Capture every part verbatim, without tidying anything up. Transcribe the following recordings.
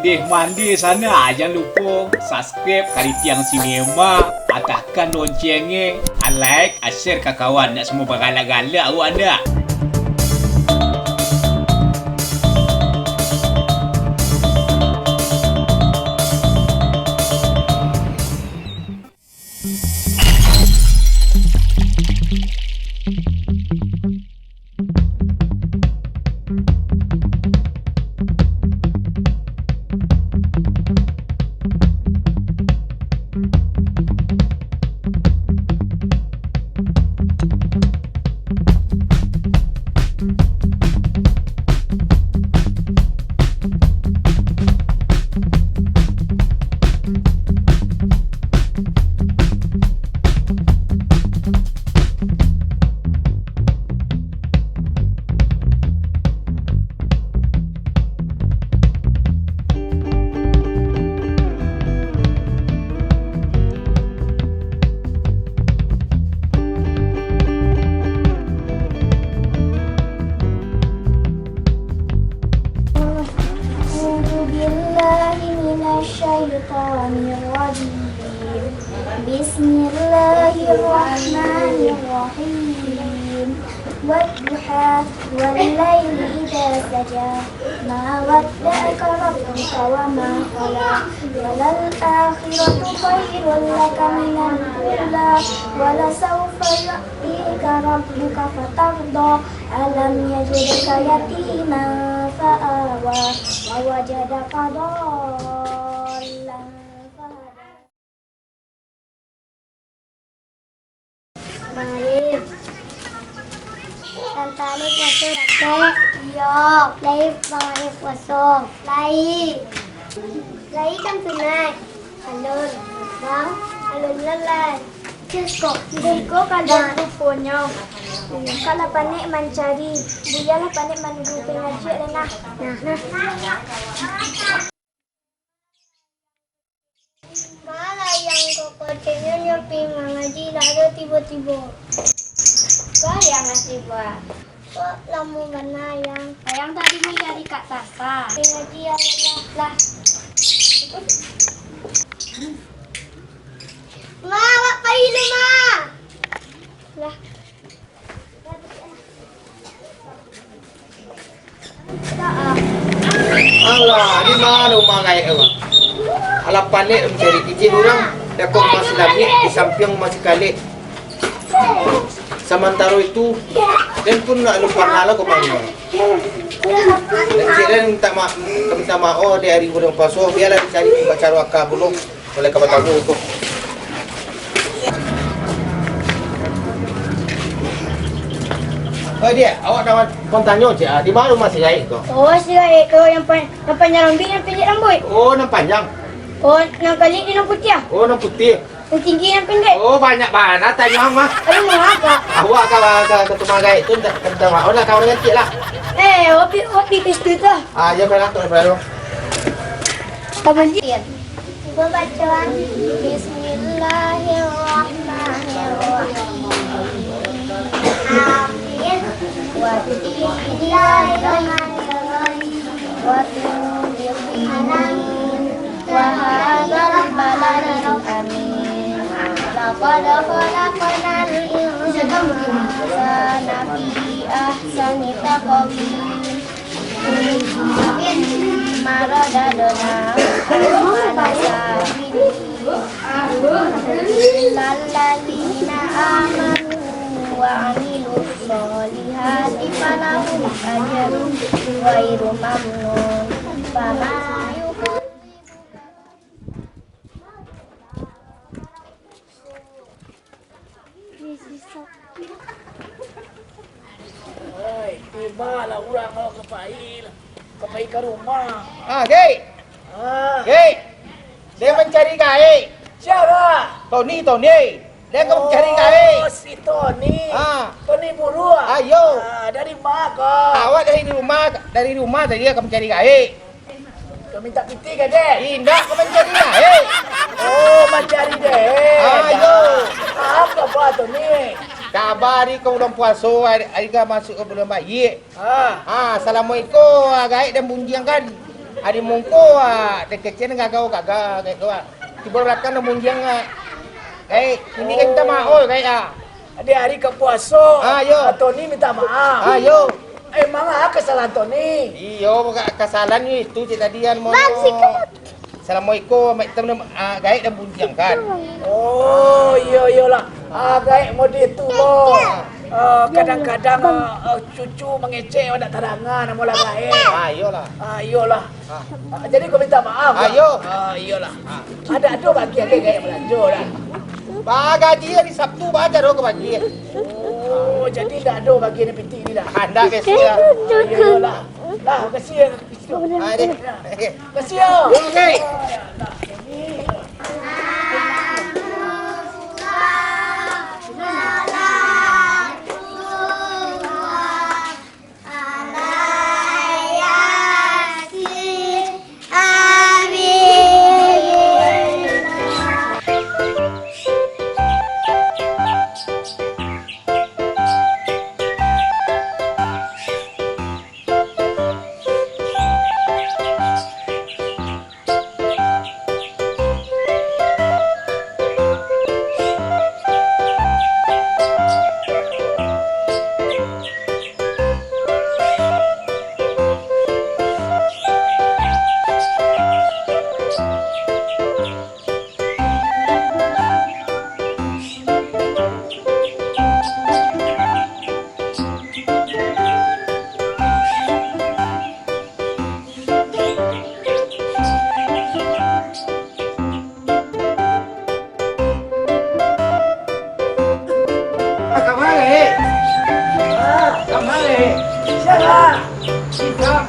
Eh, mandi sana, jan lupo subscribe Karitiang Sinema, atahkan loncengnya, like, share ka kawan, nak samo bagalak-galak awak ndak? أعوذ بالله من الشيطان الرجيم. بسم الله الرحمن الرحيم. والضحى والليل إذا سجى. ما ودعك ربك وما قلى. وللآخرة خير لك من الأولى. ولسوف يعطيك ربك فترضى. ألم يجدك يتيما فآوى. ووجدك ضالا فهدى. Bang Arif. Tanta lai puaso, Datuk? Iyo. Lai Bang Arif puaso? Lai. Lai kan sunat. Alun. Bang, alun lalai. Cus ko, iko kalian ruponyo. Ka lah panek mancari. Buya lah panek manuduah pangaji lai nah. Nah, nah. Malah yang kokotenyo nyo pi mangaji lah ado tibo-tibo. Kok yang masih buah? Kok lamo bana yang? Ayang tadi mancari Kak Tasa. Pi ngaji ya lah. Lah. Ma, awak pai lu, Ma. Lah. Alah, di mano rumah gaek tu? Alah, panek mancari kicik urang, dakek rumah si Langik, di sampiang rumah si Kalek. Samantaro itu, den pun ndak lupa lah ko panyo. Cik den minta ma-, minta maoh dek ari bulan puaso, bialah dicari bacaro aka pulo. Boleh ka batamu ko. Oi, Diak, awak nak, nak tanyo, Diak, ah, di mano rumah si Gaek ko? Oh, si Gaek ko yang pa-, nan panjang rambik, nan pendek rambuik. Oh, nan panjang. Oh, nan kaliak di nan putiah. Oh, nan putiah. Nan tinggi, nan pendek. Oh, banyak bana tanyo ang mah. Aduh, mangapa? Awak ka, ka, ka rumah Gaek tu, minta, minta maoh lah, kawan kecil lah. Eh, opi, opi ke situ tu. Ah, iyo, balah, tu, balah. Apa, Ji? Cuba baco, ah. Bismillahirrahmanirrahim. Amin. Wa turi sinin. Wa turi sinin. Wa hadzal baladil amin. Laqad khalaqnal insana fi ahsani taqwim. Thumma radadnahu asfala safilin. Illalladzina amanu wa amilus sholihati falahum ajrun ghairu mamnun. Fama yukadzibuka. Oi, tibalah urang lo ka pai, ka pai ka rumah. Ah, Gaek. Ah. Gaek. Den mancari Gaek. Sia? Tony, Tony. Den ka mancari Gaek. Oh, si Tony. Ah. Tony Buru, ah? Ayo. Ah, dari ma ko? Awak dari rumah, dari rumah tadi ka mancari Gaek. Ka mintak pitih ka, Dek? Indak, ka mancari Gaek. Oh, mancari Dek. Ayo. Apo kaba tu ni? Kaba ari ka bulan puaso, ari, ari ka masuk ka bulan baiak. Ah. Ah, assalamualaikum, ah, Gaek dan Bunjiang kan. Ari mungko, ah, dari kecil gagau-gagau, kayak tu, ah. Tibo balakang dah munjiang, ah. Kayak, ini kan minta maaf, kayak, ah. Di hari ka puaso, ah, yo. Tony minta maaf. Ah, yo. Emang ah, kesalahan Tony? Iyo, ka-, kesalahan itu cik tadi, an, mono. Bang, sikat. Salamo iko, mak itam, ah, gaek dan buntiang, kan? Oh, iyo, iyolah. Ah, gaek model tu lo. Ah, kadang-kadang, ah, ah, cucu mangecek awak dak tadangan, namo lah gaek. Ah, iyolah. Ah, iyolah. Ah. Ah, jadi kau minta maaf, ah, lah. Iyo. Ah, iyolah. Ah. Ado, ado bagi lagi gaek balanjo lah. Bagaji hari Sabtu baca doh ka bagi. Oh, jadi ndak ado bagi ni piti ni dah. Ah, ndak, biasa lah. Ah, iyolah. Lah, makasih ya. Ah, deh. Makasih ya. Oke. Kamari. Ah, kamari. Siapa? Sisap.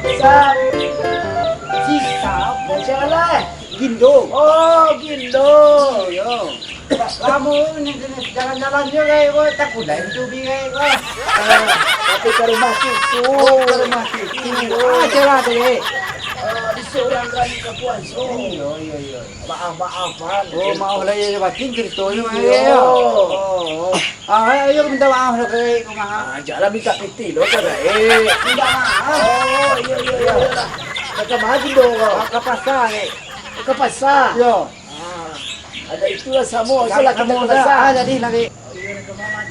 Sisap. Sisap. Bacalah. Gindo. Oh, Gindo. Yo. Lamo ni, ni, ni, jalan-jalan jo, gai, ko, takutai tu bi, gai, ko. Ah, tapi ka rumah cucu. Oh, ka rumah cucu. Ah, acara tu, gai. Ah, di surang kali ka puaso. Iyo, iyo, iyo. Maaf-maafan. Oh, maaf lah, iyo, iyo, batin caritonyo, gai, yo. Oh, oh. Ah, ayo, minta maaf lah, gai, ko, maaf. Ah, janlah minta piti lo, gai. Minta maaf. Oh, iyo, iyo, iyo, iyo lah. Macam mana tu, ko? Ka pasar, gai. Ka pasar? Yo. Ah, ado itulah samo, samo, itulah samo kita dah. Ah, jadi lagi.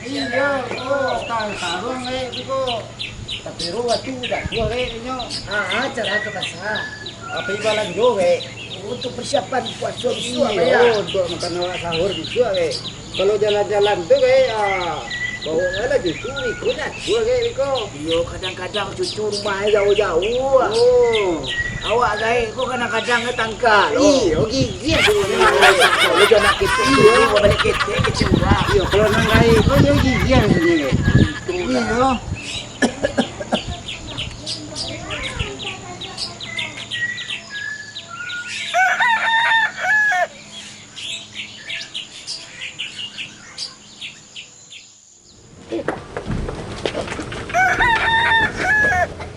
Iyo, ko, sekarang sarung, eh, tu, ko. Tapi roh tu dah tua, eh, inyo. Ah, ah, cara ke pasar. Apa ibalan jo, eh? Untuk persiapan puasa besok, iyo, ya? Untuk makan awak sahur besok, eh. Kalau jalan-jalan tu, gai, ah, bawa lah cucu, iko nak tua, gai, iko. Iyo, kadang-kadang cucu rumah jauh-jauh. Oh. Awak, gai, ko kadang-kadang, gai, tangka lo. Iyo, gigih tu. Iyo, gai, kalau jo nak ketek, iyo, balik ketek, ketek urang. Iyo, kalau nan gai, ko iyo gigih rasanya, gai. Itu, iyo.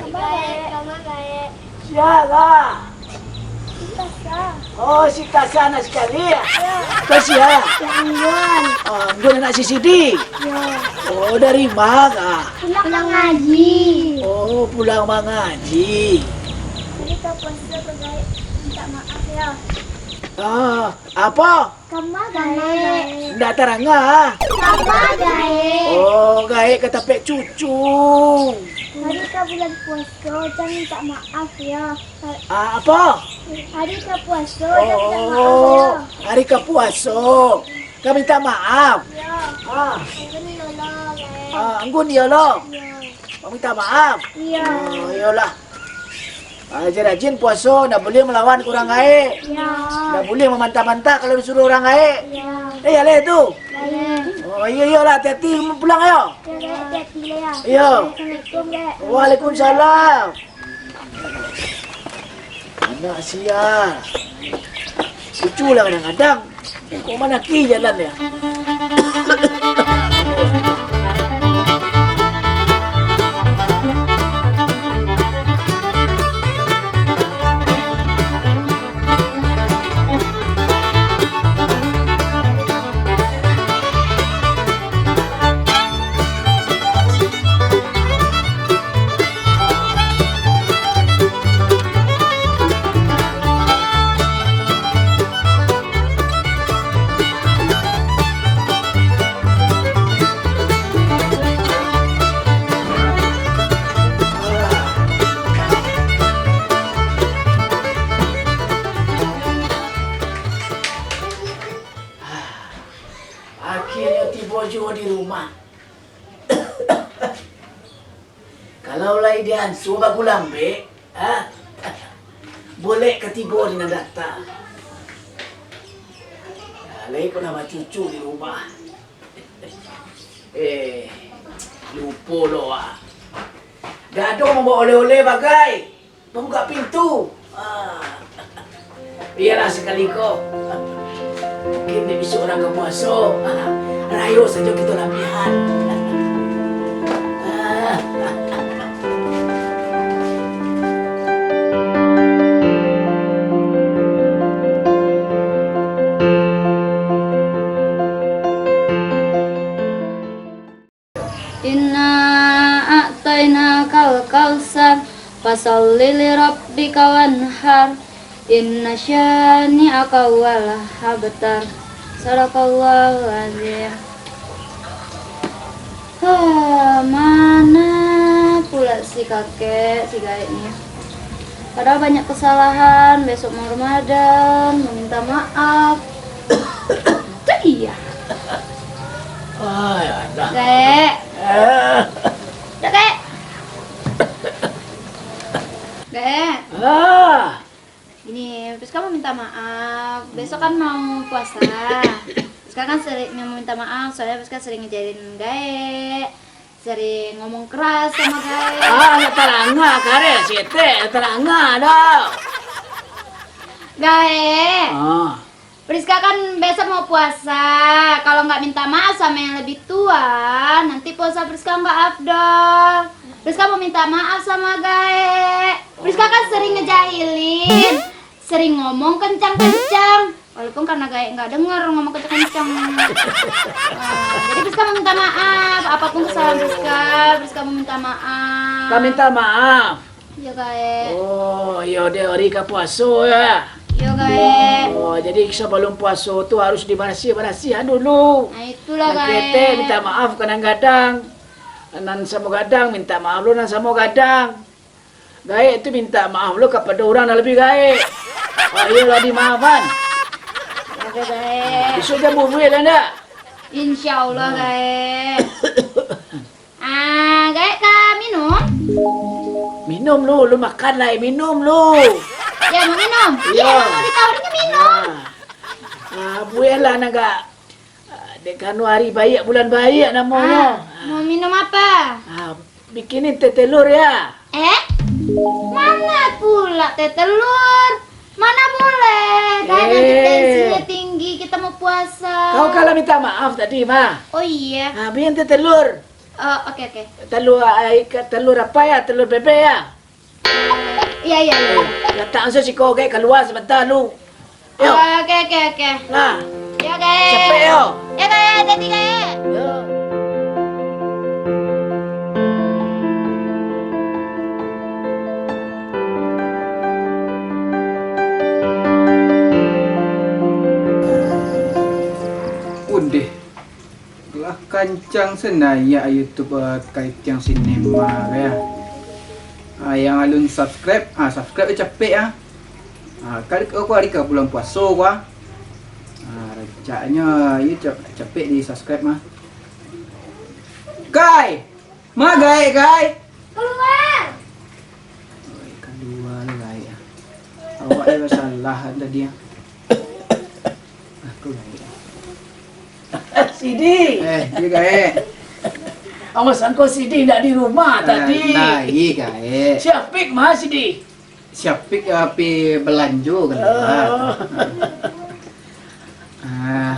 Abah gaek, mama gaek. Sia lah? Si Kasa. Oh, si Kasa anak si Kali, ya? Ya. Kasihan. Ya, Anggun. Ah, Anggun anak si Sidi? Ya. Oh, dari ma kah? Pulang mangaji. Oh, pulang mangaji. Jadi, ka puasa ko gaek minta maaf, ya. Ah, apo? Kama gaek. Ndak taranga. Kama gaek. Oh, gaek ka tapek cucu. Hari ka bulan puaso, jan minta maaf, ya. Ah, apo? Hari ka puaso, jan minta maaf, ya. Oh, hari ka puaso. Ka minta maaf. Ya. Ah. Anggun iyo lo, gaek. Ah, Anggun iyo lo. Ya. Ka minta maaf. Ya. Oh, iyolah. Ah, rajin-rajin puaso, ndak buliah malawan ka urang gaek. Iyo. Ndak buliah mamantah-mantah kalau disuruah urang gaek. Iyo. Eh, iyo lah tu. Iyo. Oh, iyo, iyolah, hati-hati pulang yo. Iyo, gaek, hati-hati lah, ya. Iyo. Assalamualaikum, gaek. Waalaikumsalam. Anak sia. Lucu lah kadang-kadang. Kok manaki jalan ya? Akhirnyo tibo juo di rumah. Kalau lai diansua bakulambek, ha? Bolek ka tibo di nan datang. Nah, lai ko lah bacucu di rumah. Eh, lupo lo, ah. Gadong mambaok oleh-oleh bagai. Pambuka pintu. Ah. Bialah sakali ko. Mungkin dek bisuak urang ka puaso. Ah, rayo sajo kito labiahan. Ah. Inna a'tainakal kautsar, fasalli li rabbika wanhar, inna syani'aka huwal abtar. Sadaqallahul azim. Hah, mana pula si kakek, si gaek ni? Padahal banyak kesalahan, besok mau Ramadan, mau minta maaf. Itu iya. Ai, alah. Gaek. Ah. Dah, Gaek. Gaek. Ah. Gini, Priska mau minta maaf. Besok kan mau puasa. Priska kan sering mau minta maaf, soalnya Priska sering ngejailin Gaek. Sering ngomong keras sama Gaek. Ah, nak taranga kareh, setek, nak taranga dah. Gaek. Ah. Priska kan besok mau puasa. Kalau nggak minta maaf sama yang lebih tua, nanti puasa Priska nggak afdol. Priska mau minta maaf sama Gaek. Priska kan sering ngejailin, sering ngomong kencang-kencang. Walaupun karena Gaek nggak denger ngomong kencang-kencang. Ah, jadi Priska meminta maaf. Apapun kesalahan Priska, Priska meminta maaf. Ka minta maaf? Iya, Gaek. Oh, iyo, dek hari ka puaso, ya? Iya, Gaek. Oh, jadi sabalum puaso tu harus dibarasiah-barasiah dulu. Nah, itulah, Gaek. Nan ketek minta maaf ka nan gadang. Nan samo gadang minta maaf lo nan samo gadang. Gaek tu minta maaf lo kapado urang nan labiah gaek. Oh, iyolah dimaafan. Oke, Gaek. Bisuak jan bubuih lah ndak? Insya Allah, Gaek. Ah, Gaek ka minum? Minum lu, lu makan lai, minum lu. Ya, mau minum? Iya. Iya, mau ditawarnya minum. Ah. Ah, buelah nan agak Ah, dek kanu ari baiak, bulan baiak namonyo. Ah, mau minum apa? Ah, bikinin teh telur ya. Eh? Mana pula teh telur? Mana boleh? Gadang kita Eh. isinya tinggi, kita mau puasa. Kau kalah minta maaf tadi, mah. Oh iya. Ah, bikin teh telur. Oh, oke, oke. Telur, ah, ika-, telur apa ya? Telur bebek ya? Iya, iya, iya. Latak asa siko, Gaek, kalua sabanta lu. Yo. Oh, oke, oke, oke. Nah. Yo, Gaek. Capek, yo. Yo, Gaek, hati-hati, Gaek. Yo. Undeh. Lah kancang senaiak YouTube, eh, Kaitiang Sinema ko, ya. Ah, yang alun subscribe, ah, subscribe capek, ah. Ah, kali ko hari ka bulan puaso ko, ah. Ah, rancaknyo, iyo cap-, capek di subscribe mah. Kai! Ma Gaek, Kai? Kalua! Oi, kalua lo Gaek, ah. Awak yo salah tadi, ah. Aku Gaek. Sidi. Eh, iyo Gaek. Awak sangko Sidi ndak di rumah tadi. Nah, iyo Gaek. Si Apik ma Sidi? Si Apik, eh, pi balanjo kalua. Oh. Ah,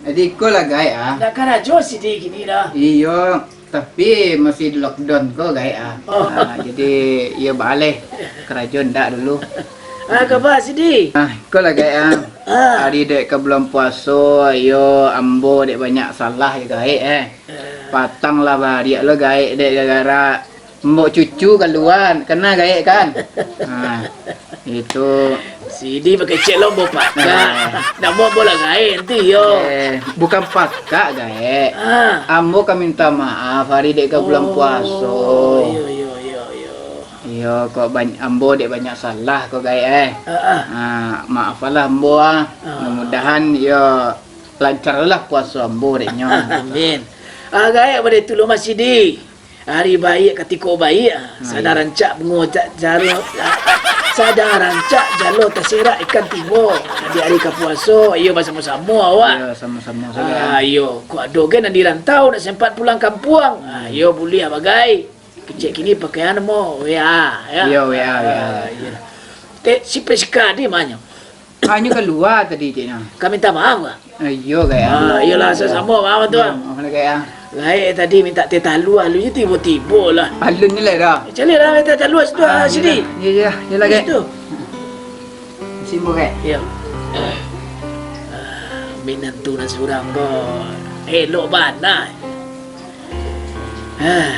jadi iko lah Gaek, ah. Ndak karajo Sidi kini dah. Iyo, tapi masih di lockdown ko Gaek, ah. Oh. Ah, jadi iyo baaleh karajo ndak dulu. Ah, kaba Sidi? Ah, iko lah Gaek, ah. Ah. Ari dek ka bulan puaso, iyo ambo dek banyak salah yo Gaek, eh. Ah. Patang lah bariak lo Gaek dek gara-gara Mbok cucu kalua, kana Gaek kan? Nah, itu. Sidi pakecek lo ambo pakak. Nah. Namo ambo lah Gaek nanti yo. Eh, bukan pakak Gaek. Ah. Ambo ka minta maaf ari dek ka bulan puaso. Oh, iyo, iyo, iyo, iyo. Iyo, kok bany-, ambo dek banyak salah kok Gaek, eh. Ah, ah. Ah, maafkanlah ambo, ah. Ah. Mudah-mudahan yo Lancarlah puaso ambo, dek nyo. Amin. Ah, gaek pado itu lo masih di. Hari baiak katiko baiak, ah, sadang rancak bungo ja-, jaro, sadang rancak jalo taserak ikan tibo. Di hari ka puaso, iyo basamo-samo awak. Iyo, samo-samo sajo. Ah, iyo, kok ado gen nan di rantau nak sempat pulang kampuang. Ah, iyo buliah bagai. Kecek kini pakaian mo W A, ya. Iyo, W A, W A. Ah, iyo. Tek, si Priska di manyo? Hanyo kalua tadi, ceknyo. Ka minta maaf ka? Ah, iyo, Kak, ya. Ah, iyolah, samo-samo, maaf tu. Iyo, maaf lah, Kak, ya. Gaek tadi minta teh talua, alun nyo tibo-tibo lah. Alun ni lah, dah. Caliaklah teh talua situ, ah, sini. Iyo, iyo, iyolah, Kak. Situ. Simbol, Kak. Iyo. Ah, minantu nan surang ko elok bana. Hah,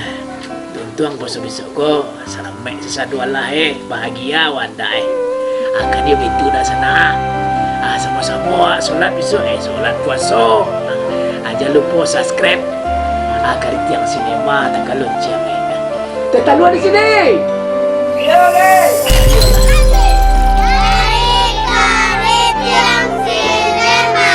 tuntuang puaso bisuak ko, salamaik sasado alah, eh, bahagia wak ndak, eh. Angkan iyo baitu dak sanak. Ah, samo-samo wak solat bisuak, eh, solat puaso. Ah, jan lupo subscribe. Ah, Karitiang Sinema takah lonceng, eh. Tataluan di sini. Iyo, guys. Dari Karitiang Sinema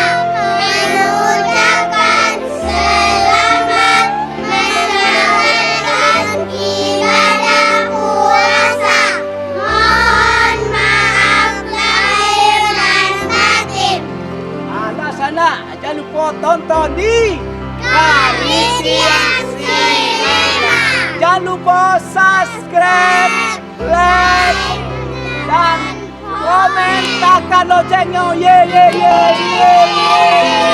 mengucapkan selamat menjalankan ibadah puasa. Mohon maaf lahir dan batin. Anak sanak, jan lupo tonton di Karitiang Sinema. Jan lupo subscribe, like, dan komen, takah lonceng nyo. Ye, ye, ye, ye, ye.